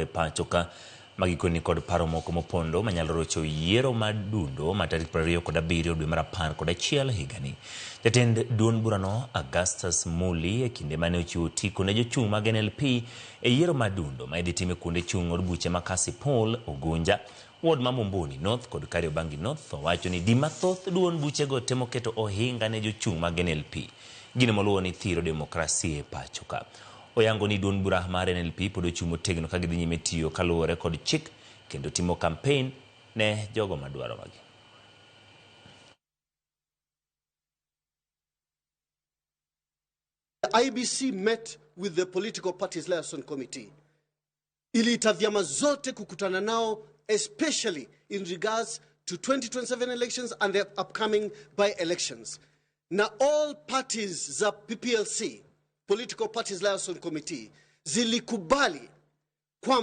E pacho ka magikoni kod paro moko mopondo manyalo rocho yiero mar dundo ma tarik 27 dwe mar 11 higani. Jatend duond burano Augustus Muli e kinde mane ochiwo otiko ne jochung' mag NLP e yiero mar dundo ma idhi tim e kuonde chung' od buche ma Kasipul, Ugunja, Ward ma Mumbuni North kod Kariobangi North owacho ni di mathoth duond buchego temo keto ohinga ne jochung' mag NLP. Gino moluwo ni thiro demokrasia e pacho ka. Oyango ni duond bura mar NLP pod ochung' motegno ka gidhi nyime tiyo kaluwore kod chik kendo timo kampen ne jogo madwaro magi. The IEBC met with the Political Parties Liaison Committee. Iliita vyama zote kukutana nao, especially in regards to 2027 elections and the upcoming by-elections. Na all parties za PPLC, Political Parties Liaison Committee, zilikubali kwamba